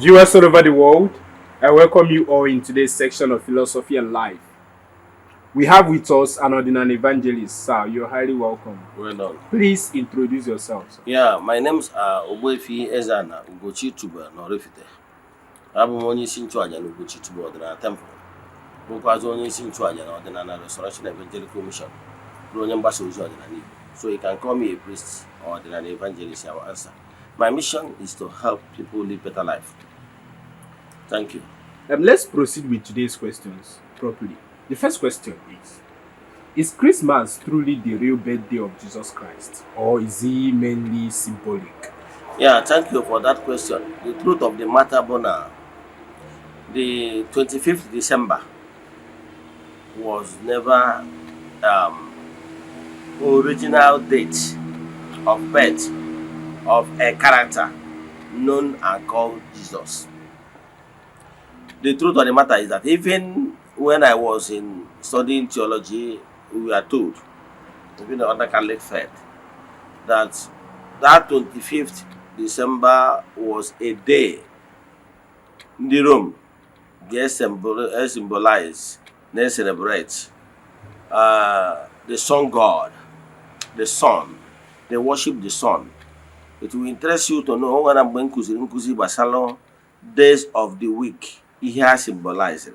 Viewers all over the world, I welcome you all in today's section of Philosophy and Life. We have with us an Odinani evangelist, sir. You're highly welcome. Well done. Please introduce yourself, sir. Yeah, my name's Ogbuefi Eze-Ana Ugochi Tubelu na Oraifite. Abụ m onye isi nchụaja na Ugochi Tubelu Ọdịnala Temple. Bụkwazị onye isi nchụaja na Ọdịnala Restoration Evangelical Mission. Bụrụ onye mgbasa ozi ọdịnala Igbo. So you can call me a priest or ọdịnala evangelist, I will answer. My mission is to help people live better life. Thank you. Let's proceed with today's questions properly. The first question is Christmas truly the real birthday of Jesus Christ, or is it mainly symbolic? Yeah, thank you for that question. The truth of the matter bụ na the 25th December was never original date of birth of a character known and called Jesus. The truth of the matter is that even when I was in studying theology, we were told, even under Catholic faith, that that 25th December was a day ndị Rome ga-symbolize na celebrate the sun god, the sun. They worship the sun. It will interest you to know, o nwere mgbe m kụziri nkụzi gbasara days of the week, ihe ha symbolized.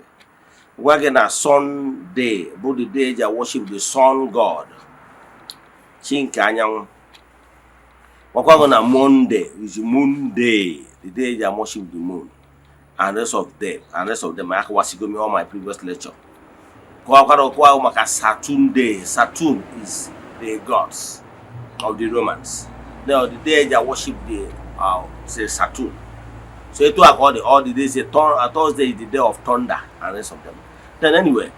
Gwa gị na Sunday bụ the day eji worship the sun god, chi nke anyanwụ. Gwakwa gị na Monday is moon day, the day eji worship the moon and rest of them and rest of them. Akọwasigo m all my previous lecture. Kọwakwara okwu maka Saturn day. Saturn is the gods of the Romans. Now the day eji worship the say Saturn. So etu a ka ọ dị all the days. Thursday is the day of thunder and rest of them. Then anyway,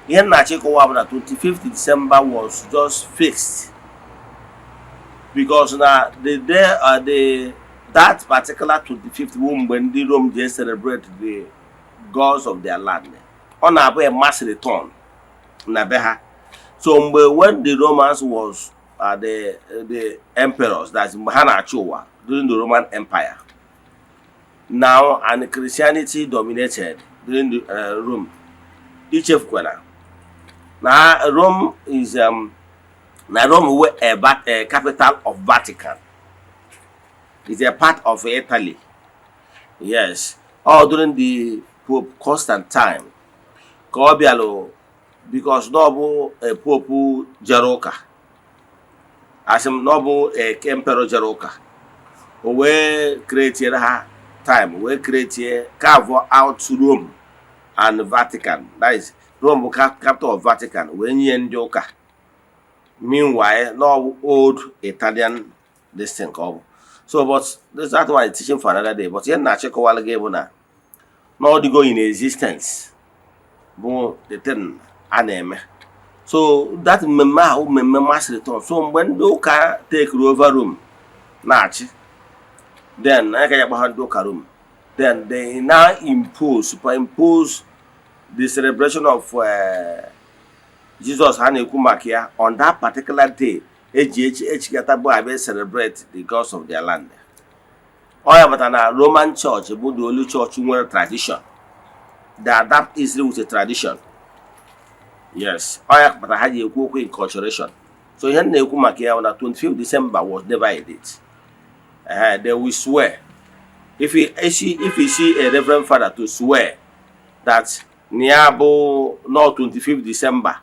ihe m na-achọ ịkọwa bụ na 25th December was just fixed because na the day the that particular 25th bụ mgbe ndị Rome ji celebrate the gods of their land. Ọ na-abụ a mass return na be ha. So mgbe when the Romans was the emperors, that's mgbe ha na-achị ụwa during the Roman Empire now, and Christianity dominated during the Rome. Ichefukwana na Rome is na Rome were a capital of Vatican. It's a part of Italy. Yes, all during the Pope Constantine ka ọ bịalụ, because na ọ bụ a pope jere ụka, asị m na ọ bụ a emperor jere ụka, o wee create ha time, wee create carve out Rome and Vatican. That is, Rome bụ capital of Vatican, wee nye ndị ụka. Meanwhile, na ọ bụ old Italian this thing ka ọ bụ. So but this, that one is teaching for another day. But ihe m na-achịkọwala gị bụ na na ọ dịgo in existence bụ the thing a na-eme. So that mmemme ahụ, mmemme mass return. So mgbe ndị ụka take over Rome na-achị, then anyị ka ya akpọ ha ndị ụka Rome, then they now impose, superimpose the celebration of Jesus ha na-ekwu maka ya on that particular day eji echi echikata bụ abịa celebrate the gods of their land. Ọ ya bata na Roman Church bụ the only church nwere tradition. They adapt easily with a tradition. Yes, ọ ya kpatara ha ji ekwu okwu inculturation. So ihe m na-ekwu maka ya bụ na 25 December was never a date. They will swear. If you see a reverend father to swear that na ya bụ no 25 December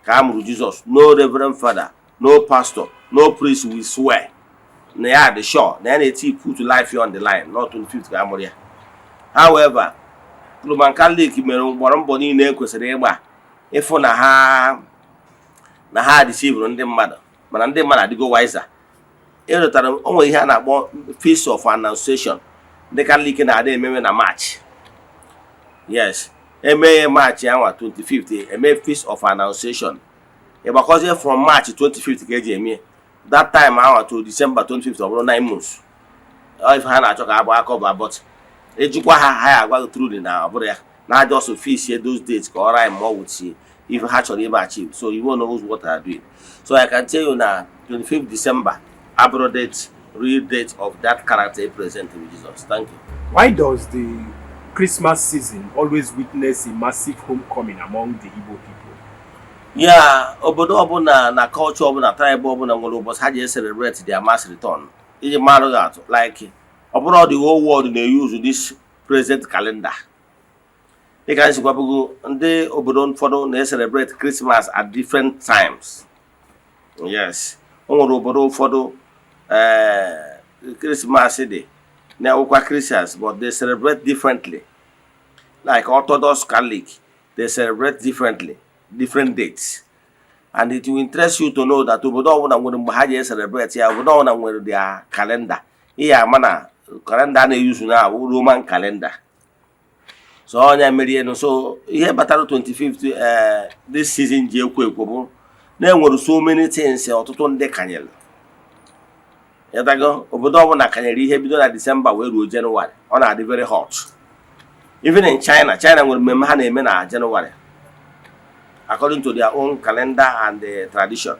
ka a mụrụ Jesus, no reverend father, no pastor, no priest will swear na ya dị sure na ya na-eti put life on the line not 25th ka a mụrụ ya. However, Roman Catholic mere gbara mbọ niile e kwesịrị ịgba ịfụ na ha deceive ndị mmadụ, mana ndị mmadụ adịgo wiser. Ịrụtara o nwere ihe a na-akpọ Feast of Annunciation ndị Catholic na-adị ememe na March. Yes, emeghe March anwa 25th, eme Feast of Annunciation. Ịgbakọzie from March 25th ka eji eme that time anwa to December 25th, ọ bụrụ 9 months. Ọ ife ha na-achọ ka agba akọba, but ejikwa ha, ha ya agwa gị truly na ọ bụrụ ya na just fix those dates ka ọ rhyme more with ife ha chọrọ ime achieve. So you won't know what they are doing. So I can tell you na 25th December abụrụ date, real date of that character present with Jesus. Thank you. Why does the Christmas season always witness a massive homecoming among the Igbo people? Ya, obodo ọbụla na culture ọbụla, tribe ọbụla nwere ụbọchị ha ji celebrate their mass return. Iji marụ gị atụ, like ọ bụrụ the whole world na-use this present calendar, dịka anyị sikwabugo, ndị obodo ụfọdụ na-celebrate Christmas at different times. Yes, o nwere obodo ụfọdụ Christmas dị na-ewukwa Christians, but they celebrate differently. Like Orthodox Catholic, they celebrate differently, different dates. And it will interest you to know that obodo ọbụla nwere mgbe ha ji celebrate ya. Obodo ọbụla nwere their calendar. Ihe ama na calendar a na-eyuzu na awụ Roman calendar. So onye merienu, so ihe kpatara 25th this season ji ekwo ekwo bụ na enwere so many things ọtụtụ ndị kanyere ịdago. Obodo ọbụla kanyere ihe bido na December wee ruo Jenụwarị, ọ na-adị very hot. Even in China, China nwere mmemme ha na-eme na Jenụwarị according to their own calendar and tradition.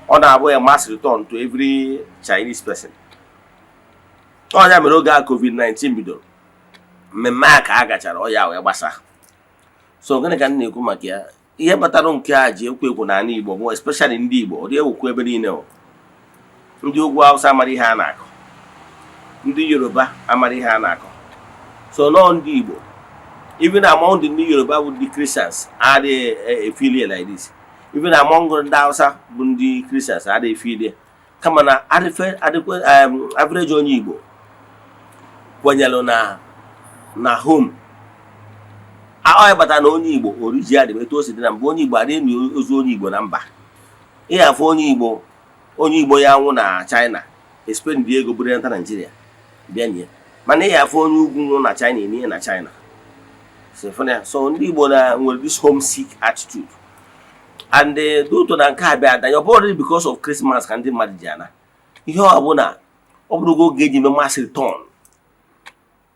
Ọ na-abụ a mass return to every Chinese person. Ọ ya mere oge a COVID-19 bidoro, mmemme a ka a gachara, ọ ya wee gbasa. So gịnị ka m na-ekwu maka ya? Ihe kpatara nke a ji ekwo ekwo n'ala Igbo bụ especially ndị Igbo. Ọ dị ewukwu ebe niile o. Ndị ugwu Hausa amara ihe a na-akọ, ndị Yoruba amara ihe a na-akọ. So nọọ ndị Igbo, even among the ndị Yoruba bụ ndị Christians, adịghị efilie like this. Even among ndị Hausa bụ ndị Christians, adịghị efilie. Kama na adịkwe average onye Igbo kwenyere na home ọ ya kpatara na onye Igbo oriji adị etu o si dị na mbụ. Onye Igbo adịghị enyi ozu onye Igbo na mba. Ihe afọ onye Igbo, onye Igbo ya nwụ na China, espend ego buru nata Naijiria bịa nye. Mana ihe afọ onye ugwu nwụ na China, enye na China. So fụ na ya. So ndị Igbo na nwere this homesick attitude, and due to na nke a bịa adanye, ọ bụrụ because of Christmas ka ndị mmadụ ji ana ihe ọ bụla. Ọ bụrụgo oge eji eme mass return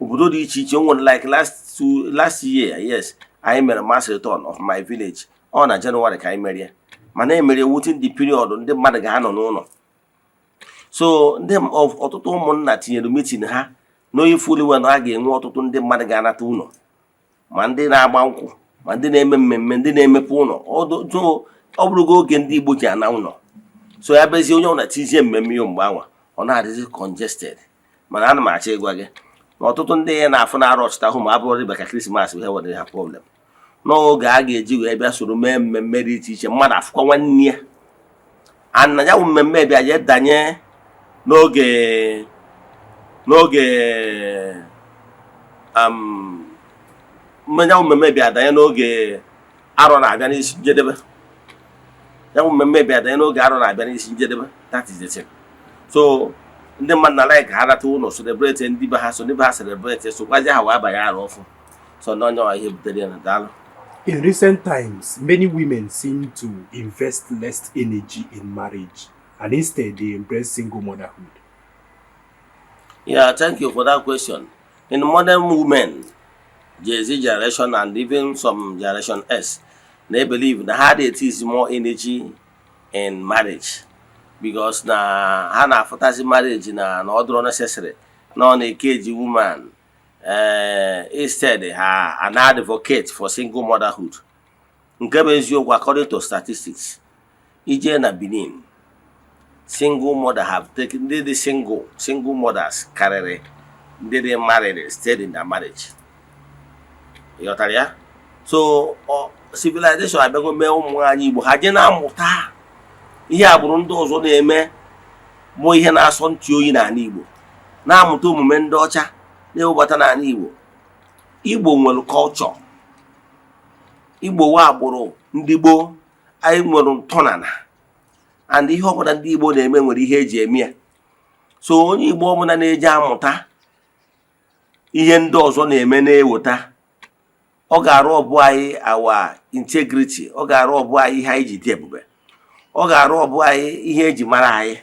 obodo dị iche iche. O nwere like last year, yes, anyị mere mass return of my village. Ọ na Jenụwarị ka anyị mere ya, mana emere within the period ndị mmadụ ga-anọ n'ụlọ. So ndị ọtụtụ ụmụnna tinyere meeting ha n'onye fuliwe na a ga-enwe ọtụtụ ndị mmadụ ga-anata ụlọ, ma ndị na-agba nkwụ, ma ndị na-eme mmemme, ndị na-emepe ụlọ. So ọ bụrụgo oge ndị Igbo ji ana ụlọ. So ya bezie, onye ọbụla tizie mmemme ya mgbe anwa, ọ na-adịzi congested. Mana ana m achọ ịgwa gị na ọtụtụ ndị ya na-afụ na-arụ ọchịta hụ ma abụrụ maka Christmas bụ ihe nwere ha problem n'oge a ga-eji wee bịa soro mee mmemme dị iche iche, mmadụ afụkwa nwanne ya. Ana ya bụ mmemme bịa je danye n'oge ya bụ mmemme bịa danye n'oge arọ na-abịa n'isi njedebe. Ya bụ mmemme bịa danye n'oge arọ na-abịa n'isi njedebe. That is the thing. So ndị mmadụ na like ha nata ụlọ, celebrate ndị be ha, so ndị be ha celebrate, sokwazi ha wee abanye arọ ọfụ. So n'onye ọha ihe butere ya na. Daalụ. In recent times, many women seem to invest less energy in marriage and instead they embrace single motherhood. Yeah, thank you for that question. In modern women, Gen Z generation and even some Generation S, they believe na ha dey is more energy in marriage because na ha na-afụtazi marriage na ọ dịrọ necessary, na ọ na-ekeji woman. Instead ha an advocate for single motherhood. Nke bụ eziokwu, according to statistics, ije na Benin, single mother have taken, ndị dị single mothers karịrị ndị dị married, stayed in their marriage. Ịghọtara ya? So civilization abịago mee ụmụ nwaanyị Igbo ha jee na-amụta ihe agbụrụ ndị ọzọ na-eme, bụ ihe na-asọ ntị oyi n'ala Igbo, na-amụta omume ndị ọcha na-ewebata n'ala Igbo. Igbo nwere culture. Igbo wa agbụrụ ndị gboo. Anyị nwere ntọnala, and ihe ọbụla ndị Igbo na-eme nwere ihe eji eme ya. So onye Igbo ọbụla na-eje amụta ihe ndị ọzọ na-eme na-eweta, ọ ga-arụ ọbụ anyị our integrity, ọ ga-arụ ọbụ anyị ihe anyị ji dị ebube, ọ ga-arụ ọbụ anyị ihe eji mara anyị,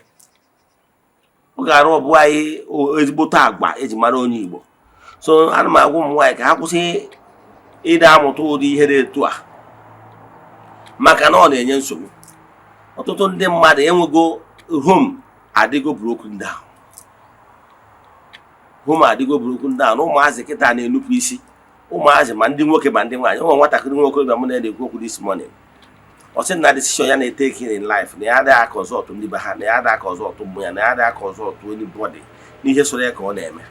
ọ ga-arụ ọbụ anyị ezigbote agwa eji mara onye Igbo. So ana m agwa ụmụ nwaanyị ka ha kwụsị ịda amụta ụdị ihe dị etu a, maka na ọ na-enye nsogbu. Ọtụtụ ndị mmadụ enwego home adịgo broken down. Home adịgo broken down. Ụmụazị kịta na-enupụ isi, ụmụazị, ma ndị nwoke ma ndị nwaanyị. Ụmụ nwatakịrị nwoke mụ na-ekwu okwu this morning, ọ sị na decision ya na-etake in life, na ya adịghị a-consult ndị be ha, na ya adịghị a-consult ụmụ ya, na ya adịghị a-consult anybody n'ihe soro ya ka ọ na-eme.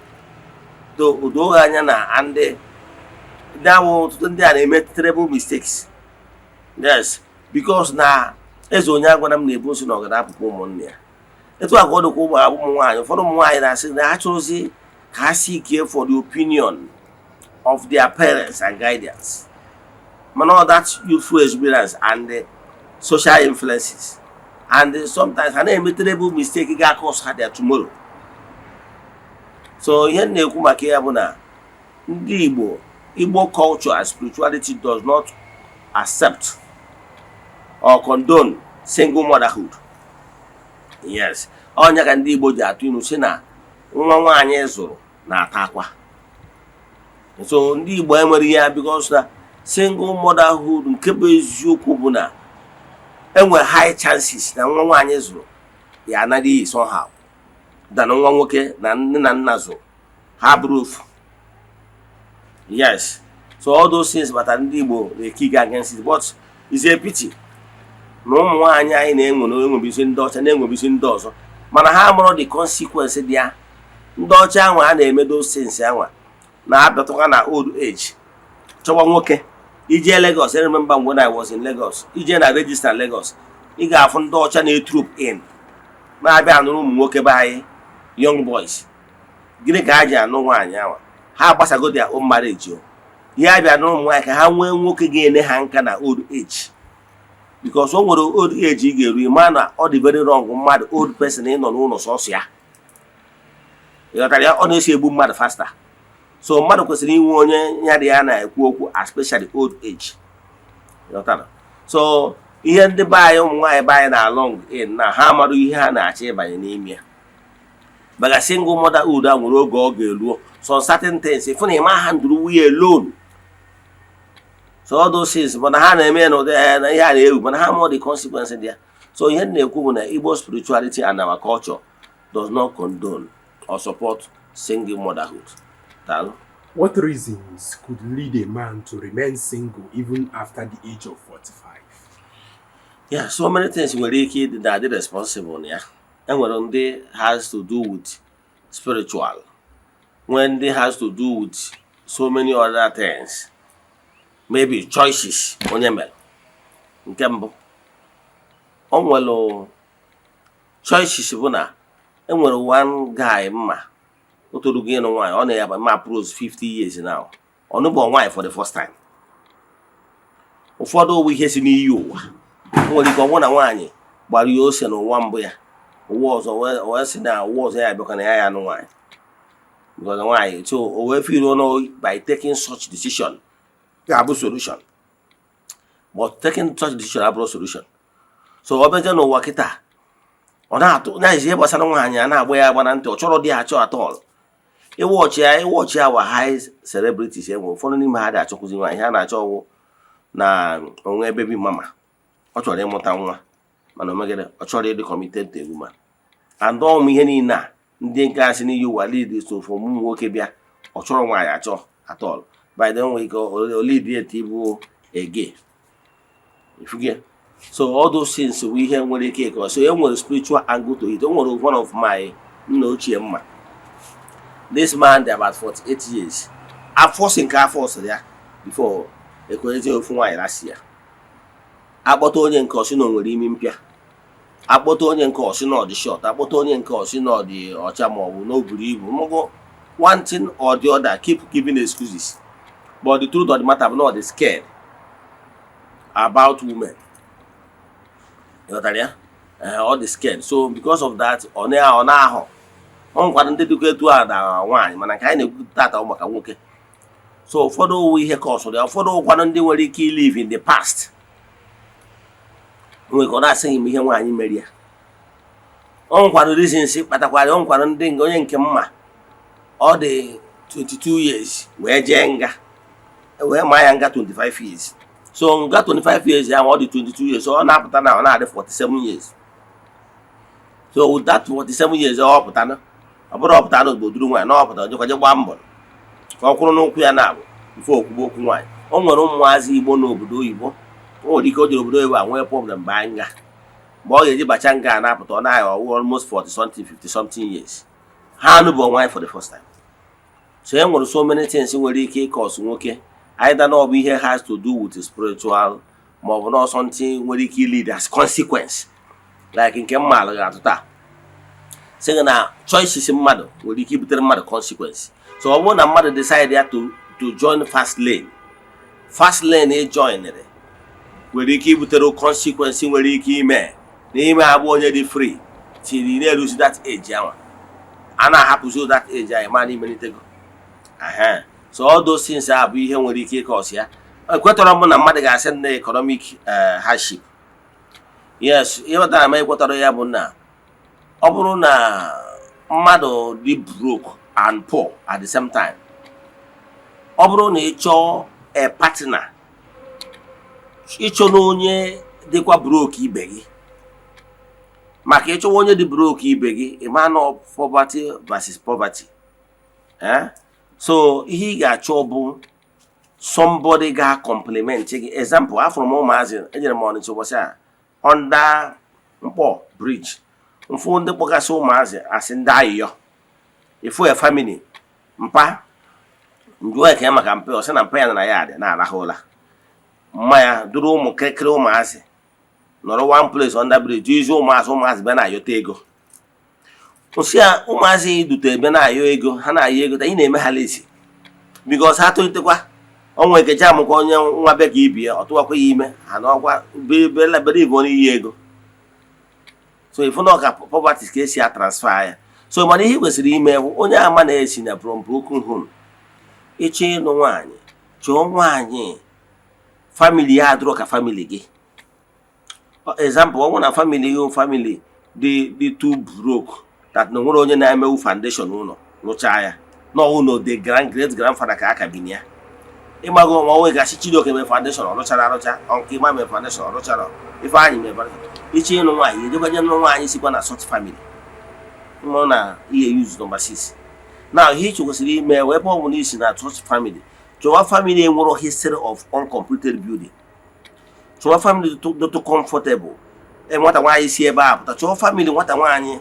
O doghị anya na ndị ndị ahụ, ọtụtụ ndị a na-eme terrible mistakes. Yes, because na eze onye agwara m na-ebu nsị na ọ ga-apụkwa ụmụnne ya. Etu a ka ọ dịkwa ụmụ nwaanyị. Ụfọdụ ụmụ nwaanyị na-asị na ha chọrọzi ka ha seek for the opinion of their parents and guidance, mana all that youthful experience and the social influences, and sometimes ha na-eme terrible mistake ga-cause ha their tomorrow. So ihe m na-ekwu maka ya bụ na ndị Igbo, Igbo culture and spirituality does not accept or condone single motherhood. Yes, ọnya ka ndị Igbo ji atụ ilu si na nwa nwaanyị zụrụ na-ata akwa. So ndị Igbo enwere ya, because na single motherhood, nke bụ eziokwu bụ na enwere high chances na nwa nwaanyị zụrụ ya anaghị iyi somehow than nwa nwoke na nne na nna zụrụ ha bụrụ ofu. Yes, so all those things batara, ndị Igbo na-ekick against it, but it's a pity na ụmụ nwaanyị anyị na-enwe na enwebisi ndị ọcha, na-enwebisi ndị ọzọ, mana ha mụrụ the consequence dị ya. Ndị ọcha anwa a na-eme those things anwa na-abịatụkwa na old age chọwa nwoke ije Lagos. I remember when I was in Lagos, ije na register Lagos, ị ga-afụ ndị ọcha na-etroop in, na-abịa anụrụ ụmụ nwoke be anyị, young boys. Gịnị ka ha ji anụ nwaanyị anwa? Ha agbasago their own marriage o. Ihe a bịa nụrụ ụmụ nwaanyị ka ha nwee nwoke ga-ene ha nka na old age, because o nwere old age ị ga-eru, ma na ọ dị very wrong mmadụ, old person, ịnọ n'ụlọ sọsọ ya. Ịghọtara ya? Ọ na-esi egbu mmadụ faster. So mmadụ kwesịrị inwe onye ya dị ya na-ekwu okwu, especially old age. Ịghọtara? So ihe ndị be anyị, ụmụ nwaanyị be anyị na-along in na ha amarụ ihe ha na-achọ ịbanye n'ime ya, maka single motherhood a nwere oge ọ ga-eruo, some certain things ịfụ na ịma handle nwunye alone. So all those things, mana ha na-eme ya n'ụdị ya na ihe a na-ewu, mana ha mụọ the consequence dị ya. So ihe m na-ekwu bụ na Igbo spirituality and our culture does not condone or support single motherhood. Daalụ. What reasons could lead a man to remain single even after the age of 45? Yeah, so many things nwere ike ịdị na adị responsible na ya. Enwere ndị has to do with spiritual, nwee ndị has to do with so many other things, maybe choices onye mere. Nke mbụ, o nwere choices bụ na enwere one guy mma o torugo ịnụ nwaanyị, ọ na-ya ma approach 50 years now, ọ nụbụ nwaanyị for the first time. Ụfọdụ owu ihe si n'iyi ụwa. O nwere ike ọ bụrụ na nwaanyị gbara ya ose n'ụwa mbụ ya, ụwa ọzọ wee sị na ụwa ọzọ ya abịakwa na ya ya anụ nwaanyị, because nwaanyị, so o wee feel no by taking such decision ga-abụ solution, but taking such decision abụrụ solution. So ọ bịazie n'ụwa kịta, ọ na-atụ na ihe gbasara nwaanyị a na-agba ya agba na ntị, ọ chọrọ dị achọ atọl. Ịwọchị ya, ịwọchị ya, wa high celebrities, enwe ụfọdụ n'ime ha dị achọkwụzi nwaanyị. Ha na-achọ ọwụ na onwe baby mama, ọ chọrọ ịmụta nwa, mana omegide ọ chọrọ ịdị committed to a woman and ọmụ ihe niile a. Ndị nke asị n'iyi ụwa lead so for ụmụ nwoke bịa, ọ chọrọ nwaanyị achọ atọl. By then nwere ike o lead it ịbụ a gay ifuge. So all those things bụ ihe nwere ike ịkọ. So e nwere spiritual angle to it. O nwere one of my nna ochie mma, this man dị about 48 years, afọ si nke afọ sịrị ya before ekwenyezi ofu nwaanyị last year. Akpọta onye nke ọsị na o nwere imi mpịa, akpọta onye nke ọsị na ọ dị short, akpọta onye nke ọsị na ọ dị ọcha, ma ọ bụ na o buru ibu mụgụ, one thing or the other, keep giving excuses. But the truth of the matter bụ na ọ dị scared about women. Ịghọtara ya? Ee, ọ dị scared. So because of that, ọ na-ahọ. Ọ nwekwara ndị dịkwa etu a na nwaanyị, mana nke anyị na-ekwu tata bụ maka nwoke. So ụfọdụ owu ihe ka ọsọrọ ya, ụfọdụ ụkwanụ ndị nwere ike live in the past, nwere ka ọ na-asịghị m ihe nwaanyị mere ya. Ọ nwekwara reasons kpatakwara. Ọ nwekwara ndị onye nke mma, ọ dị 22 years wee jee nga, wee maa ya nga 25 years. So nga 25 years ya, ọ dị 22 years, so ọ na-apụta na ọ na-adị 47 years. So with that 47 years ọ pụta na Ọ bụrụ ọpụta na ozugbo duru nwaanyị na ọpụta, jekwaje gbaa mbọ ka ọ kwụrụ n'ụkwụ ya na-abụ mfe okwugbo okwu nwaanyị. O nwere ụmụazị Igbo n'obodo oyibo, o nwere ike o jere obodo oyibo a nwee problem, baa nga. Mgbe ọ ga-eji bacha nga a na-apụta, ọ naghị ọwụ almost 40 something, 50 something years, ha anụbụ nwaanyị for the first time. So e nwere so many things nwere ike ịcause nwoke, either na ọ bụ ihe has to do with spiritual, ma ọ bụ na something nwere ike lead as consequence, like nke mma ga-atụ taa sị gị na choices mmadụ nwere ike ibutere mmadụ consequence. So ọ bụrụ na mmadụ decide ya to join fast lane, fast lane ị joinere nwere ike ibutere consequence, nwere ike ime n'ime abụ onye dị free till ị na-eruzi that age ahụ a na-ahapụzi that age anyị ma n'imelitego. So all those things a bụ ihe nwere ike ịcause ya. Ekwetọrọ m na mmadụ ga-asị na economic hardship. Yes, ihe kpatara m ekwetọrọ ya bụ na ọ bụrụ na mmadụ dị broke and poor at the same time, ọ bụrụ na ị chọọ a partner, ịchọ na onye dịkwa broke ibe gị, maka ịchọwa onye dị broke ibe gị, ị ma na poverty versus poverty, eh? So ihe ị ga-achọ bụ somebody ga compliment gị. Example, afụrụ m ụmụazị ejere m Ọnịcha ụbọchị a, under Mkpọ Bridge, mfụ ndị kpọgasị ụmụazị asị ndị ayịyọ ifu ya family mpa njụọ eke maka mpe. Ọ sị na mpa ya nọ na ya dị na-arahụ ụra, mma ya duru ụmụ kịrịkịrị ụmụazị nọrọ one place under bridge izi ụmụazị. Ụmụazị bịa na-ayọta ego. Nsị ya, ụmụazị dute ebe na-ayọ ego, ha na-ayọ ego, ị na-eme ha lazy, because ha tolitekwa, onwe ike jamụkwa onye nwa be ka ibi ya, ọ tụwakwa ya ime, ha n'ọkwa believe onye iyi ego. So ifu na ọka poverty ka esi a transfer ya. So mana ihe ị kwesịrị ime bụ onye ama na-esi na from broken home ịchọ ịnụ nwaanyị, chọọ nwaanyị family ya adịrọ ka family gị. Example, ọ bụrụ na family gị, family dị too broke that na nwere onye na-emewu foundation ụlọ rụchaa ya na ụlọ, the grand great grandfather ka aka bi na ya, ịmago ma onwe gasị Chidioke mee foundation, ọ rụchara arụcha, ọnka ịma mee foundation, ọ rụchara, Ifeanyị mee foundation. Ịchọ ịnụ nwaanyị, ejekwaje nụ nwaanyị sikwa na such family mụ na ihe use number 6 na ihe ịchọ kwesịrị ime wee ebe ọ bụla isi na such family. Chọwa family enwero history of uncompleted building, chọwa family dịtụ comfortable. Nwata nwaanyị si ebe a pụta, chọọ family nwata nwaanyị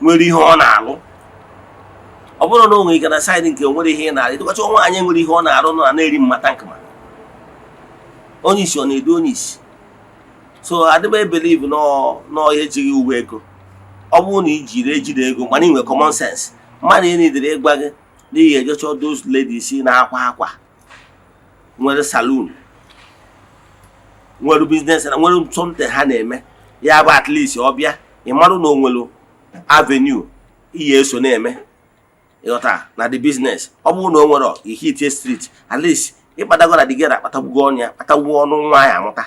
nwere ihe ọ na-alụ. Ọ bụrụ na o nwere ike na side nke nwere ihe ị na-arụ, ịdịkwacha nwaanyị nwere ihe ọ na-arụ na na-eri mmata nkama onye isi, ọ na-edu onye isi. So adịba believe nọọ ihe ejighị uwe ego. Ọ bụrụ na i jiri ejide ego, mana ị nwere common sense, mmadụ ị nidere ịgwa gị n'ihi ejecha those ladies na-akwa akwa, nwere saloon, nwere business, na nwere something ha na-eme ya bụ at least ọ bịa, ị marụ na o nwere avenue iyi eso na-eme, ịghọta na the business. Ọ bụrụ na o nwere ihitie street, at least ịkpatago na the girl akpatagbugo ọnụ ya, kpatagbuo ọnụ nwa ya amụta,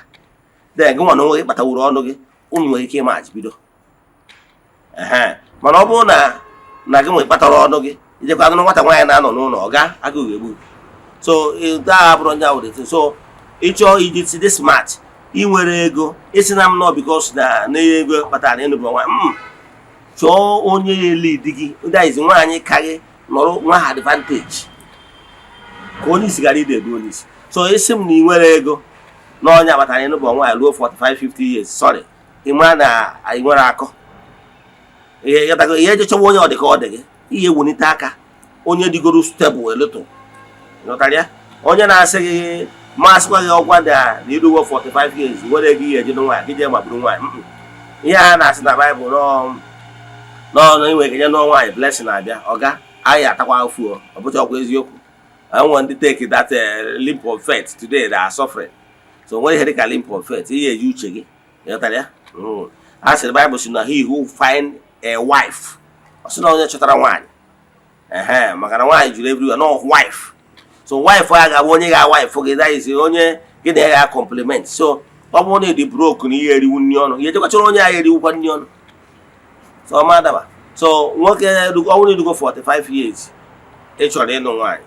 then gị nwa na onwe gị kpatawuru ọnụ gị, unu nwere ike ịmaji bido ehe. Mana ọ bụrụ na gị nwe kpatara ọnụ gị, ijekwa nụrụ nwata nwaanyị na-anọ n'ụlọ, ọ ga agụụ ga-egbu. So daa abụrụ ndị ahụ dị. So ịchọọ iji dị smart, ị nwere ego, isi na m nọ because na ego kpatara na ịnụbụ nwa m, chọọ onye ya lead gị, ndị izi nwaanyị ka gị nọrọ nwa ha advantage ka onye isi gara ide edu onye isi. So isi m na ị nwere ego na onye kpatara ịnụbụ nwaanyị ruo 45 50 years, sorry, ị mara na ị nwere akọ ihe ịghọtago. Ihe eje chọwa onye ọ dị ka ọ dị gị, ihe ewelite aka onye dịgoro stable a little, ịghọtara ya? Onye na-asị gị masịkwa gị ọgwa na iruwo 45 years nwere ego ihe eje nwaanyị gị jee magburu nwaanyị. Ihe a na-asị na Baịbụl n'ọnụ inwe ike nye nụọ nwaanyị, blessing na-abịa, ọga anyị atakwa afụ. Ọ bụcha ọkwa eziokwu. Enwe ndị take that leap of faith today, they are suffering. So nwere ihe dịka leap of faith, ihe eji uche gị, ịghọtara ya? A sịrị, Baịbụl sị na he who find a wife, ọ sị na onye chọtara nwaanyị ehe, maka na nwaanyị juru everywhere, no wife. So wife ya ga-abụ onye ga-wife gị, that is onye gị na ya ga compliment. So ọ bụrụ na ị dị broke na ihe eriwu nri ọnụ, ihe ejekwachara onye ahụ eriwukwa nri ọnụ, so ọ ma adaba. So nwoke, ọ bụrụ irugo 45 years, ị chọrọ ịnụ nwaanyị,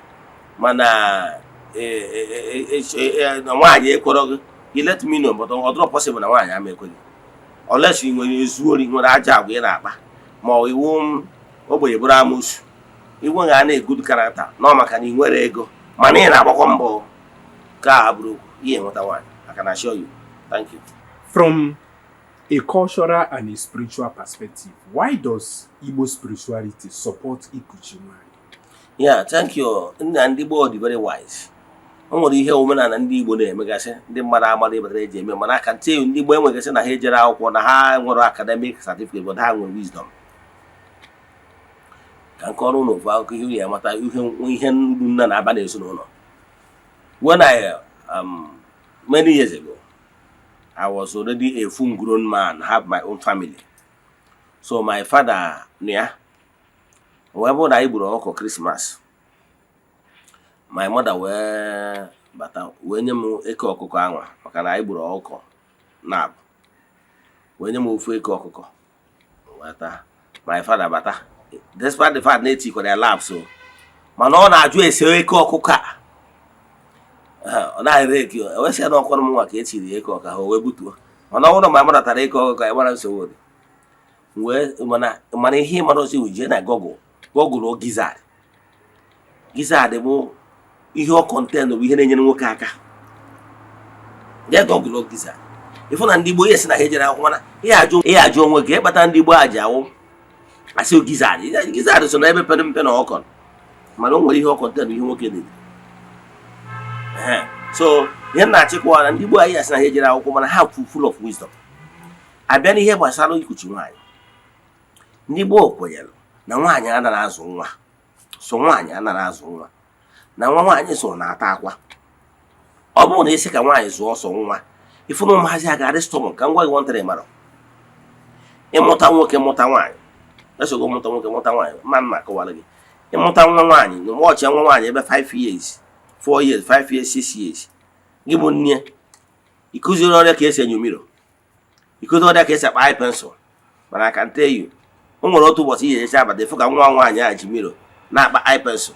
mana na nwaanyị ekwerọ gị, you let me know. But ọ dịrọ possible na nwaanyị ama ekwe gị unless ị nwere ezu ori, nwere aja agwa ị na-akpa, ma ọ iwu Ogbenye bụrụ amụsụ, inwe ga na good character nọ, maka na ị nwere ego mana ị na-agbakọ mbọ ka a bụrụ okwu ihe nweta nwaanyị. I can assure you. Thank you. From a cultural and a spiritual perspective, why does Igbo spirituality support ikuchi nwanyị? Yeah, thank you. Nna, ndị gboo dị very wise. O nwere ihe omenala ndị Igbo na-emegasị, ndị mmadụ amara ịbatara eji eme, mana aka ntị ndị Igbo enwegasị na ha ejere akwụkwọ, na ha nwere academic certificate, but ha nwere wisdom. Ka nke ọrụ n'ofu akụkọ ihe ya mata ihe ihe nru nna na-aba n'ezinụlọ. When I many years ago, I was already a full grown man, have my own family. So my father nọ ya wee bụrụ na anyị gburu ọkụkọ Christmas. My mother wee bata wee nye m eke ọkụkọ anwa, maka na anyị gburu ọkụkọ na-abụ, wee nye m ofu eke ọkụkọ wee taa. My father bata, despite the fact na etikwara ya laps o, mana ọ na-ajụ ese eke ọkụkọ a. Ọ na-ere eke, ewesịa na ọkwara m nwa ka etiri eke ọka ha, o wee butuo. Mana ọ bụrụ na my mother tara eke ọkụkọ ya, gbara nsogbu dị wee. Mana ihe ịmara ozi bụ jee na Google, Google gizzard. Gizzard bụ ihe ọ contain, bụ ihe na-enyere nwoke aka. Jee Google gizzard, ịfụ na ndị Igbo ihe si na ha ejere akwụkwọ, mana ihe ajụ onwe gị ịkpata ndị Igbo a ji awụ asị gizzard. Gizzard so na ebe pere mpe na ọkọ, mana o nwere ihe ọ contain, ihe nwoke na. So ihe m na-achịkwa na ndị Igbo anyị asị na ha ejere akwụkwọ, mana ha full of wisdom. Abịa n'ihe gbasara ikuchi nwaanyị, ndị gboo kwenyere na nwaanyị anaghị azụ nwa, so nwaanyị anaghị azụ nwa, na nwa nwaanyị so na-ata akwa. Ọ bụrụ na isi ka nwaanyị zụọ ọsọ nwa, ịfụ na ụmụazị a ga-adị stubborn. Ka m gwa gị nwantịrị, mara ịmụta nwoke, mụta nwaanyị, esogo mụta nwoke, mụta nwaanyị, mma mma akọwara gị. Ịmụta nwa nwaanyị na ọchịa nwa nwaanyị ebe 5 years, 4 years, 5 years, 6 years, gị bụ nne, ịkụziri ọrịa ka esi enyo mirror, ịkụziri ọrịa ka esi akpa eye pencil. Mana I can tell you, o nwere otu ụbọchị ihe echi abata, ịfụ ka nwa nwaanyị a ji mirror na-akpa eye pencil,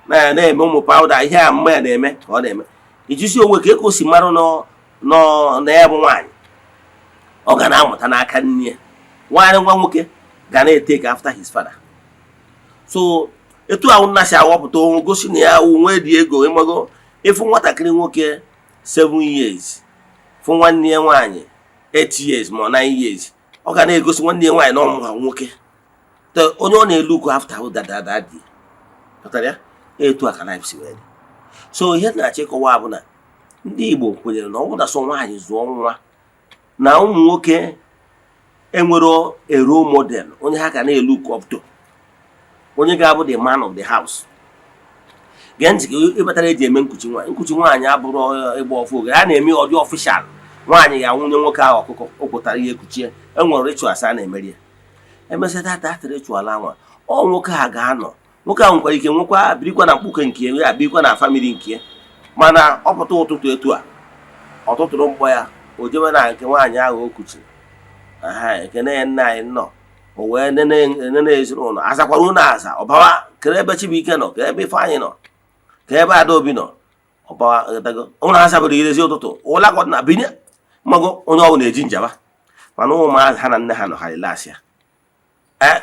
na-eme ụmụ powder, ihe a mma ya na-eme ka ọ na-eme. Ijusi onwe ka eko si marụ nọ na ya bụ nwaanyị, ọ ga na-amụta n'aka nne ya. Nwaanyị, nwa nwoke ga na-etake after his father. So etu ahụ nna si awọpụta onwe, gosi na ya onwe dị ego. Ịmago ịfụ nwatakịrị nwoke 7 years, fụ nwanne ya nwaanyị 8 years ma ọ 9 years, ọ ga na-egosi nwanne ya nwaanyị na ọmụ ha nwoke. Onye ọ na-elu ugo after ahụ dada dị pụtara ya. Etu a ka life si wee dị. So ihe na-achọ ịkọwa bụ na ndị Igbo kwenyere na ọ bụrụ na sọ nwaanyị zụọ nwa, na ụmụ nwoke enwero a role model, onye ha ga na-elu up to, onye ga-abụ the man of the house. Gee ntị ka ịkpatara eji eme nkuchi nwaanyị. Nkuchi nwaanyị abụrụ ịgba ọfụ oge a na-eme ọdị official. Nwaanyị ga-anwụnye nwoke ahụ ọkụkọ o kwetara ihe ekuchie. Enwere rituals a na-emeri ya. Emesịa that ritual anwa, ọ nwoke a ga-anọ, nwoke ahụ nwekwara ike nwekwa birikwa na mkpuke nke ya, birikwa na family nke ya, mana ọ pụta ụtụtụ etu a, ọ tụtụrụ mkpọ ya, o jewe na nke nwaanyị ahụ o kuchiri. Aha ekene ya, nna anyị nnọọ. O wee nene ezinụlọ, azakwara ụlọ aza, ọbawa kere ebe Chibuike nọ, ka ebe Ifeanyị nọ, ka ebe Adaobi nọ. Ọbawa ghọtago ụlọ asabụrụ irezi ụtụtụ ụla ka ọ dị na binye mmago. Onye ọbụla eji njaba, mana ụmụazị ha na nne ha nọ, ha relax ya.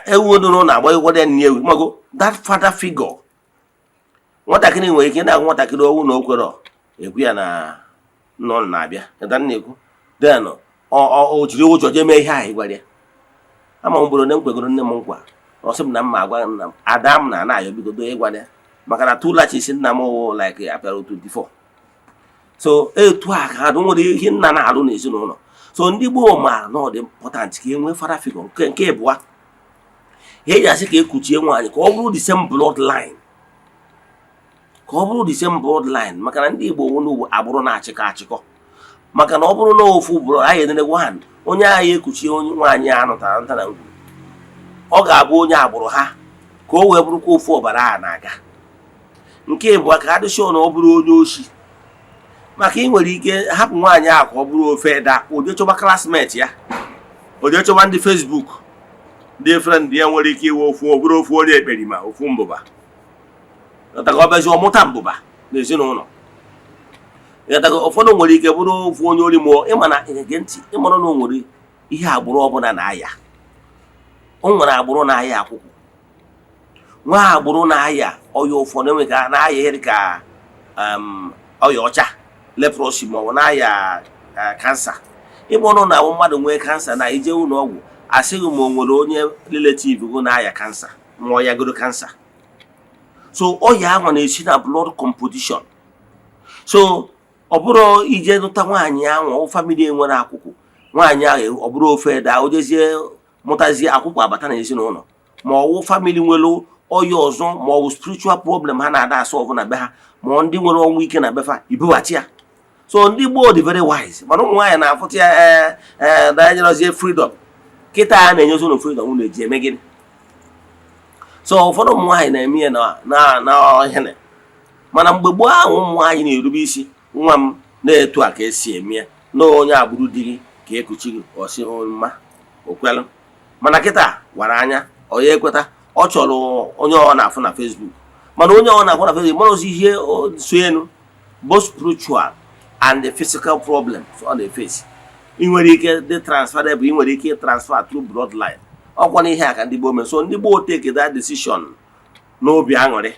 Ewu dị n'ụlọ agbaghịkwado ya nne ewu mago. That father figure, nwatakịrị nwere ike na-agwa nwatakịrị owu na okwere ekwu ya na nna ọ na-abịa ịta nna ekwu, then o jiri ụjọ jee mee ihe ahụ gwara ya. Ama m bụrụ na m kwegoro nne m nkwa, ọ sị m na m ma agwa nna m ada m na ana ayọ bigodo ịgwa ya, maka na two lashes nna m wụ like apịara 24. So etu a ka ha nwere ihe nna na-arụ n'ezinụlọ. So ndị gboo maara na ọ dị important ka e nwee father figure. Nke ịbụa, ihe eji asị ka ekuchie nwaanyị, ka ọ bụrụ the same bloodline, ka ọ bụrụ the same bloodline, maka na ndị Igbo nwụ n'ugbo agbụrụ na-achịkọ achịkọ. Maka na ọ bụrụ na ofu bụrụ anyị enene one, onye agha ekuchie onye nwaanyị a nụtara nta na ngwuru, ọ ga-abụ onye agbụrụ ha, ka o wee bụrụkwa ofu ọbara a na-aga. Nke ịbụa, ka adị sure na ọ bụrụ onye oshi, maka ị nwere ike hapụ nwaanyị ahụ ka ọ bụrụ ofe da oje chọba classmate ya, oje chọba ndị Facebook, ndị friend ya, nwere ike iwe ofu, ọ bụrụ ofu onye ekperima, ofu mbụba. Ghọtago? Ọ bịazi ọmụta mbụba n'ezinụlọ. Ghọtago? Ụfọdụ nwere ike bụrụ ofu onye ori mụọ. Ịma na ege ntị, ịmara na o nwere ihe agbụrụ ọbụla na-aya. O nwere agbụrụ na-aya akwụkwọ. Nwa agbụrụ na-aya ọya ụfọdụ enwe ka na-aya ihe dịka ọya ọcha, leprosy, ma ọ bụ na-aya cancer. Ịgba ọnụ na ahụ mmadụ nwee cancer na ije ụlọ ọgwụ, asịghị ma o nwere onye relative gị na-aya cancer, ma ọ yagoro cancer. So ọya ahụ na-esi na blood composition. So ọ bụrụ ije nụta nwaanyị ahụ, family enwere akwụkwọ, nwaanyị ahụ ọ bụrụ ofe daa, o jezie mụtazie akwụkwọ abata na ezinụlọ, ma ọ wụ family nwere ọya ọzọ, ma ọ bụ spiritual problem ha na-ada asọ ọbụ na be ha, ma ọ ndị nwere ọnwụ ike na befa ibubata ya. So ndị gboo dị very wise, mana ụmụ nwaanyị na-afụta ya. Ee, na enyerozie freedom kịta a na-enyezi ụlọ freedom, unu eji eme gịnị? So ụfọdụ ụmụ nwaanyị na-eme ya na ọhịa, mana mgbe gboo ahụ ụmụ nwaanyị na-erube isi. Nwa m, na-etu a ka esi eme ya, na onye agbụrụ di gị ka ekuchi gị, ọsị mma okwelụ. Mana kịta wara anya, ọ ya ekweta, ọ chọrọ onye ọ na-afụ na Facebook. Mana onye ọ na-afụ na Facebook mara ozi ihe so elu, both spiritual and the physical problems ọ na-efesi. Ị nwere ike dị transferable, ị nwere ike transfer through bloodline. Ọkwa na ihe a ka ndị gboo mere. So ndị gboo take that decision n'obi aṅụrị,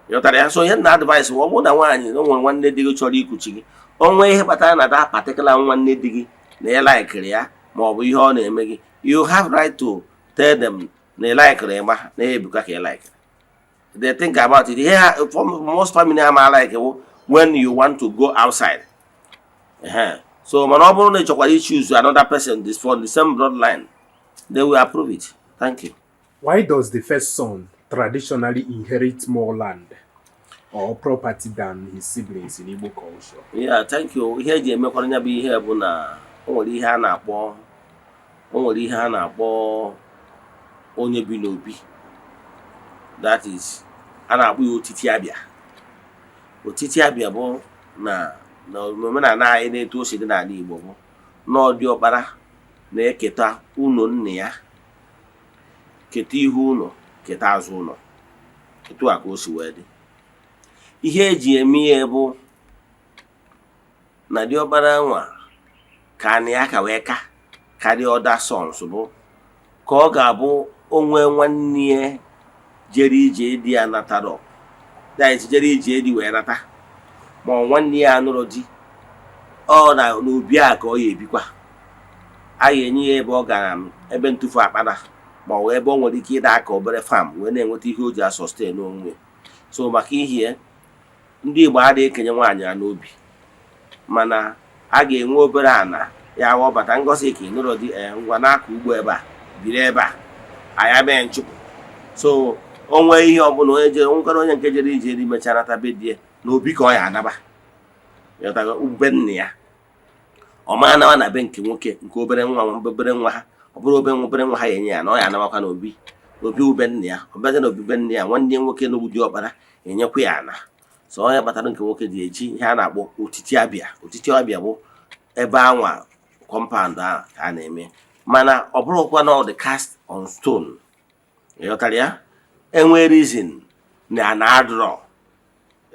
ịghọtara ya? So ihe na advice, ọ bụrụ na nwaanyị na o nwere nwanne di gị chọrọ ikuchi gị, o nwee ihe kpatara na that particular nwanne di gị na ị likeiri ya, ma ọ bụ ihe ọ na-eme gị, you have right to tell them na ị likeiri ịma na Ebuka ka ị likeiri. They think about it. Ihe ha, for most family ama like wụ when you want to go outside. Ehe. So mana ọ bụrụ na ị chọkwara i choose another person this for the same bloodline, they will approve it. Thank you. Why does the first son traditionally inherit more land or property than his siblings in Igbo culture? Yeah, thank you. Ihe eji emekwara ya bụ ihe bụ na o nwere ihe a na-akpọ, o nwere ihe a na-akpọ onye bi n'obi. That is, a na-akpọ ya otiti abịa. Otiti abịa bụ na omenala anyị, na-etu o si dị n'ala Igbo, bụ na ọ ọkpara na-eketa ụlọ nna ya, keta ihu ụlọ, keta azụ ụlọ. Etu a ka o si wee dị. Ihe eji eme ya bụ na diọkpara nwa ka anị ya ka wee ka karịa other sons, bụ ka ọ ga-abụ onwe nwanne ya jere ije di ya natara, that is, jere ije di wee nata, ma ọ nwanne ya anụrụ di, ọ na n'obi a ka ọ ya ebikwa. A ga-enye ya ebe ọ gara, ebe ntụfu akpana, ma ọ bụ ebe ọ nwere ike ịda aka obere farm wee na-enweta ihe o ji asustain onwe. So maka ihe ndị Igbo adịghị ekenye nwaanyị ya n'obi, mana a ga-enwe obere ana ya ghọbata ngozi ka ị nụrụ di. Ee, ngwa, n'aka ugbo ebe a, biri ebe a, anyị mee nchụpụ. So o nwee ihe ọbụla onye jere nwekwara, onye nke jere ije eri mechara nata be di ya na obi ka ọ ya anaba. Ịghọtago? Ube nna ya, ọ ma anawa na be nke nwoke, nke obere nwa, obere nwa ha. Ọ bụrụ obere obere nwa ha ya enye ya na ọ ya anabakwa n'obi, obi ube nna ya. Ọ bịazie na obi be nna ya, nwanne ya nwoke na ụdị ọkpara enyekwa ya ana. So onye kpatara nke nwoke ji eji ihe a na-akpọ otiti abịa. Otiti abịa bụ ebe anwa compound ahụ ka a na-eme, mana ọ bụrụkwa na ọ dị cast on stone. Ịghọtara ya? Enwe reason na na adrọ,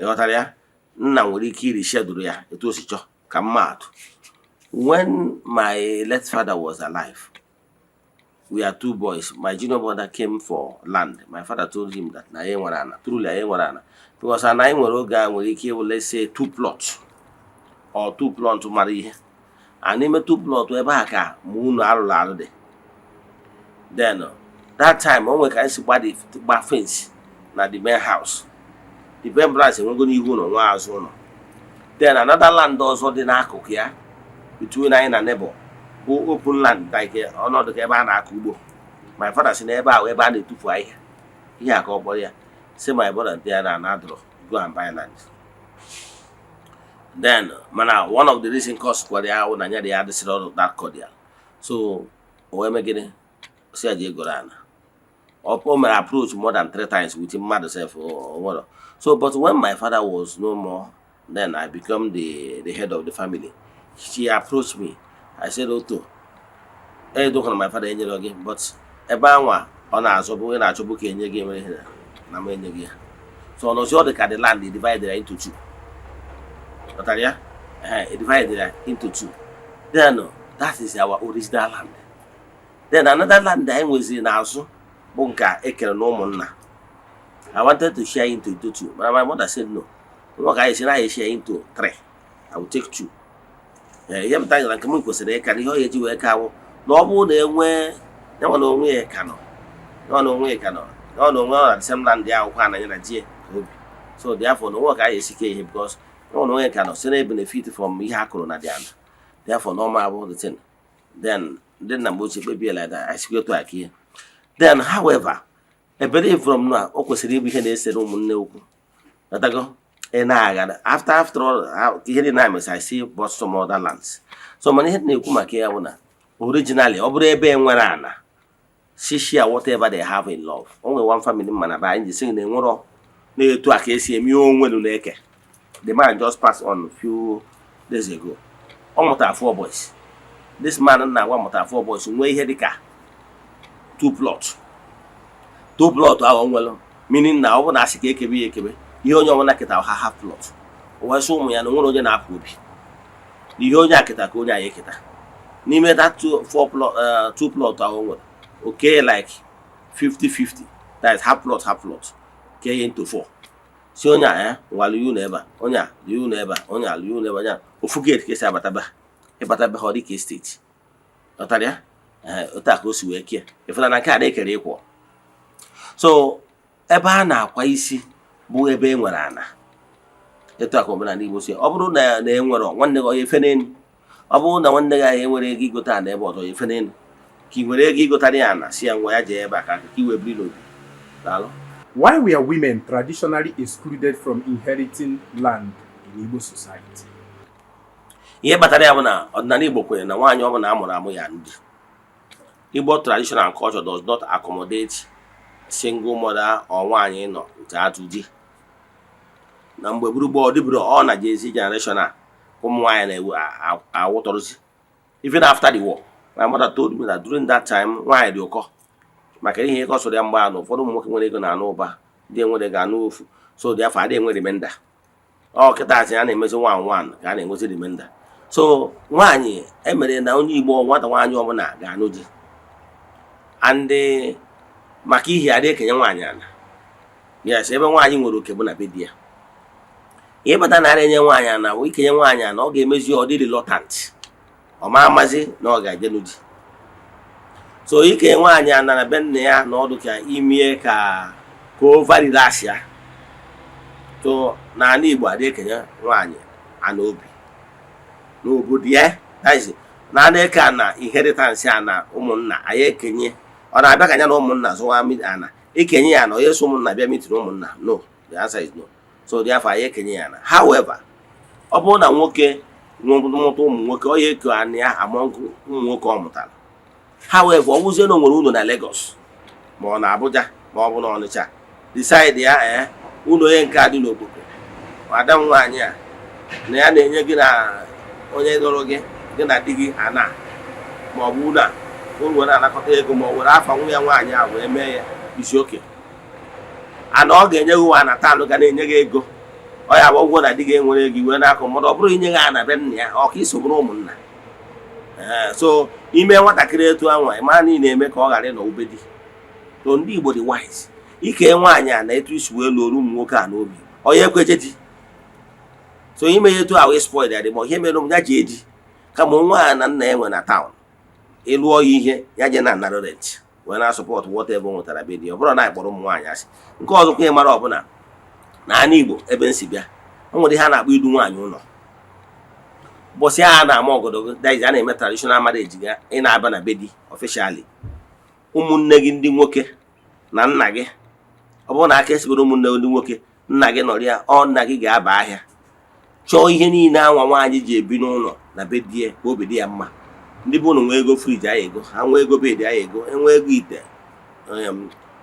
ịghọtara ya? Nna nwere ike iri shedụrụ ya etu o si chọọ. Ka mmadụ, when my late father was alive, we are two boys. My junior brother came for land. My father told him that na ya nwere ana. Truly, anyị nwere ana, because ana anyị nwere oge a nwere ike ịwụ, let's say, two plots or two plot. Mara ihe and n'ime two plot ebe a ka ma unu arụrụ arụ dị. Then that time, o nwere ka anyị si gba fence na the main house. The main branch enwego n'ihu ụlọ, nwa azụ ụlọ. Then another land ọzọ dị n'akụkụ ya, between anyị na neighbor, bụ open land, like ọnọdụ ka ebe a na-akọ ugbo. My father si na ebe ahụ ebe a na-etufu ahịhịa, ihe a ka ọ kpọrọ ya, si my brother dị ya na anadro, go and buy land. Then mana one of the reason cause kwara ya ahụ na nya dị ya adịsịrị ọrụ that cordial. So o wee mee gịnị? Si ya jee goro ana. O mere approach more than three times with mmadụ sef o nwere. So but when my father was no more, then I become the head of the family. She approached me. I said, "Oto edokwana my father enyere gị, but ebe anwa ọ na-azọbụ, ị na-achọbụ ka enye gị, emere ihe na m enye gị ya." So ọ nọzi ọ dị ka the land divided into two. Ghọtara ya? Ee, divided ya into two. Then that is our original land. Then another land anyị nweziri n'azụ bụ nke ekere na ụmụnna. I wanted to share into two, but my mother said no. Nwa ka anyị si na anyị share into three, I will take two. Ee, ihe pụtara na nke m kwesịrị ịka na ihe ọ ga-eji wee ka awụ na ọ bụrụ na enwee ya nwa na onwe ya ka nọ, ya na onwe ya ka nọ, ya na onwe ya na the same land akwụkwọ a na ya na di ya ka obi. So therefore na onwe ka anyị esi ke ihe, because ya na onwe ya ka nọ si na benefit from ihe a kụrụ na dị ana. Therefore na ọma abụ the thing. Then ndị nna m ochie kpebie like that, I etu aka ihe. Then however, I believe from now o kwesịrị ịbụ ihe na-esere ụmụnne okwu. Ghọtago? Ị na-agha after all ihe dị na I see bought some other lands. So mana ihe na-ekwu maka ya bụ na originally, ọ bụrụ ebe e nwere ana, si share whatever they have in love. O nwere one family mma na be anyị ji sị na enwerọ na-etu a ka esi eme onwelu na-eke. The man just passed on few days ago. Ọ mụtara four boys. This man na-agwa mụtara four boys, nwee ihe dịka two plot. Two plot ahụ o nwere, meaning na ọ bụ na asị ka ekebe ya ekebe, ihe onye ọbụla keta ha half plot. O wee sị ụmụ ya na onwere onye na-apụ obi, na ihe onye a keta ka onye a eketa n'ime that two four plot, two plot ahụ o nwere. Okay, like 50-50, that is half plot, half plot, kee ya into four, si onye a ya nwale unu ebe a, onye a lie unu ebe a, onye a lie unu ebe a, onye a ofu gate ka esi abata be ha. Ịbata be ha, ọ dị ka estate. Ghọtara ya? Ee, otu a ka o si wee kie. Ịfụna na nke a na-ekere ịkwọ. So ebe a na-akwa isi bụ ebe e nwere ana. Etu a ka omenala Igbo si. Ọ bụrụ na e nwere nwanne gị, onye efe n'elu. Ọ bụrụ na nwanne gị ahụ enwere ego igote ana ebe ọzọ, ya efe n'elu ka ị nwere ego igotara ya ana, si ya nwa ya jee ebe a ka i wee biri n'obi. Daalụ. Why were women traditionally excluded from inheriting land in Igbo society? Ihe kpatara ya bụ na ọdịnala Igbo kwenyere na nwaanyị ọbụla a mụrụ amụ ya ndị Igbo tradition and culture does not accommodate single mother or nwaanyị nọ nke atụ di. Na mgbe gburugburu ọ dịburu ọ na Gen Z generation a, ụmụ nwaanyị na-ewu awụtọrọzi. Even after the war, my mother told me that during that time nwaanyị dị ụkọ, maka ihe ịkọ sọrọ ya mgbe ahụ na ụfọdụ ụmụ nwoke nwere ego na-anụ ụba, ndị enwere ego anụ ofu. So dị afọ adịghị enwe remainder. Ọ kịta asị a na-emezi one one ka a na-enwezi remainder. So nwaanyị emere na onye Igbo, nwata nwaanyị ọbụla ga-anụ di, and maka ihi adị ekenye nwaanyị ala. Yes, ebe nwaanyị nwere oke bụ na be di ya. Ihe kpata na enye nwaanyị ana bụ ikenye nwaanyị ana, ọ ga-emezi ọ dị reluctant, ọ ma amazi na ọ ga-eje n'di. So ikenye nwaanyị ana na be nna ya na ọdụ ka imie ka o relax ya. So n'ala Igbo adị ekenye nwaanyị ana obi n'obodo ya. That is, na ana eke ana inheritance ana ụmụnna anyị ekenye, ọ na-abịa ka ya na ụmụnna zụwa ana ekenye ya na onye so ụmụnna bịa meeting ụmụnna. No, the answer is no. So therefore anyị ekenye ya na. However, ọ bụrụ na nwoke mụta ụmụ nwoke, ọ ya eke anị ya among ụmụ nwoke ọ mụtara. However, ọ bụzie na o nwere ụlọ na Lagos ma ọ na Abuja ma ọ bụ na Ọnịcha, decide ya, ee, ụlọ onye nke a dị n'obodo ada m nwaanyị a na ya na-enye gị na onye lụrụ gị, gị na di gị ana ma ọ bụ ụlọ a o were anakọta ego ma ọ were afa nwa ya nwaanyị a wee mee ya isi oke ana, ọ ga-enye gị ụwa na tanụ ga na-enye gị ego. Ọ ya bụ ụgwọ na di gị enwere ego iwe na-akụ mmadụ. Ọ bụrụ inye gị ana be nna ya, ọ ka iso bụrụ ụmụnna. Ee, so ime nwatakịrị etu anwa, ịmara na ị na-eme ka ọ ghara ịnọ ube di. So ndị Igbo dị wise. Ike nwaanyị a na etu isi wee lụrụ ụmụ nwoke a n'obi, onye ekweje di. So ime ya etu a wee spoil ya dị, ma ihe mere ya ji eji kama nwa a na nna ya nwe na town ịlụọ ya ihe ya je na anara rent wee na support whatever o nwetara be di. Ọ bụrụ na anyị kpọrọ ụmụ nwaanyị asị. Nke ọzọkwa, ị mara ọbụla na ala Igbo ebe m si bịa, o nwere ihe a na-akpọ idu nwaanyị ụlọ. Ụbọchị a na-ama ọgọdọ gị, that is, a na-eme traditional marriage gị, ị na-aba na be di officially, ụmụnne gị ndị nwoke na nna gị, ọ bụrụ na aka esibere ụmụnne gị ndị nwoke, nna gị nọrọ ya, ọ nna gị ga-aba ahịa chọọ ihe niile anwa nwaanyị ji ebi n'ụlọ na be di ya ka obi dị ya mma. Ndị bụ ụnụ nwee ego fridge anyị ego ha, nwee ego bed anyị ego, enwee ego ite,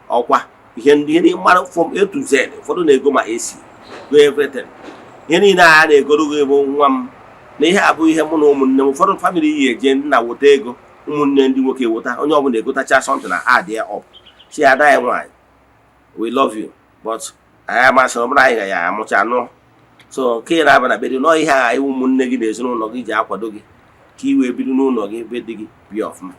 ọkwa ihe ndị ihe mmadụ from A to Z. Ụfọdụ na-ego ma AC, go everything. Ihe niile a na-egoro gị bụ nwa m na ihe abụ ihe mụ na ụmụnne m. Ụfọdụ family yi eje nna weta ego, ụmụnne ndị nwoke weta, onye ọbụla egotacha something na add ya up, si ada ya nwaanyị, "We love you, but anyị amasịrị ọ bụrụ anyị ga ya amụcha anụ." So nke ị na-aba na be di nọọ, ihe a ụmụnne gị na ezinụlọ gị ji akwado gị ka ị wee biri n'ụlọ gị, be di gị bie ọfụma.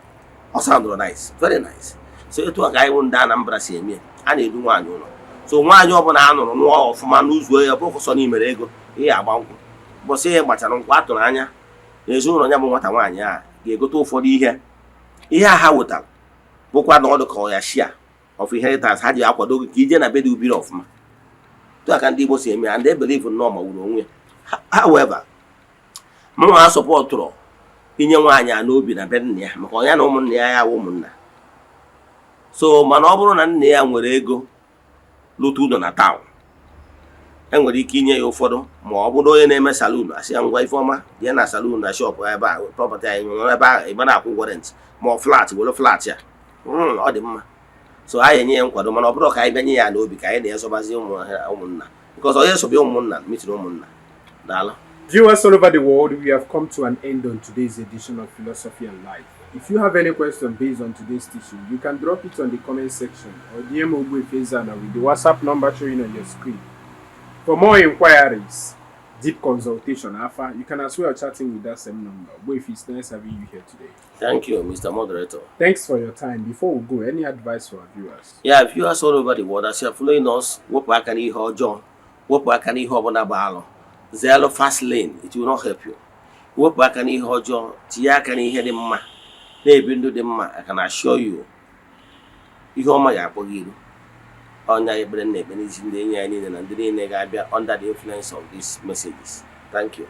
Ọ soundụrụ nice, very nice. So etu a ka anyị bụ ndị Anambra si eme ya. A na-edu nwaanyị ụlọ. So nwaanyị ọbụla a nụrụ nụọ ọfụma n'ụzọ ya bụrụ sọ na imere ego ihe agba nkwụ, mbọsị ihe gbachara nkwụ, atụrụ anya na ezinụlọ ya bụ nwata nwaanyị a ga-egote ụfọdụ ihe. Ihe a ha wetara bụkwa na ọ dị ka ọ ya share of inheritance ha ji akwado gị ka ije na be dị ubiri ọfụma. Tụ aka ndị Igbo si eme ya, ndị believe nnọọ ma wuru onwe ya. However, mụnwa supportụrụ inye nwaanyị a n'obi na be nna ya, maka ọnya na ụmụnna ya ya wụ ụmụnna. So mana ọ bụrụ na nna ya nwere ego lụta ụlọ na town, enwere ike inye ya ụfọdụ. Ma ọ bụrụ onye na-eme salon, asị ya, "Ngwa, Ifeọma, jee na salon na shop ebe a, property anyị nwere ebe ahụ, ebe na-akwụ ụgwọ rent, ma ọ flat, were flat ya." Ọ dị mma. So anyị enye ya nkwado, mana ọ bụrụ ka anyị bịa nye ya n'obi ka anyị na-ezobazi ụmụnna, because onye sobe ụmụnna mitiri ụmụnna. Daalụ. Viewers all over the world, we have come to an end on today's edition of Philosophy and Life. If you have any question based on today's teaching, you can drop it on the comment section or DM Ogbuefi Ezana with the WhatsApp number showing on your screen. For more inquiries, deep consultation, Afa, you can as well chat in with that same number. Ogbuefi, it's nice having you here today. Thank you, Mr. Moderator. Thanks for your time. Before we go, any advice for our viewers? Yeah, viewers all over the world, as you are following us, wepụ aka n'ihe ọjọọ, wepụ aka n'ihe ọbụla bụ alụ. Zeelu fast lane, it will not help you. Wepụ aka n'ihe ọjọọ, tinye aka n'ihe dị mma, na-ebi ndụ dị mma. I can assure you, ihe ọma ga-akpọ gị iru. Ọnya ekpere na ekpe n'isi ndị enyi anyị niile na ndị niile ga-abịa under the influence of these messages. Thank you.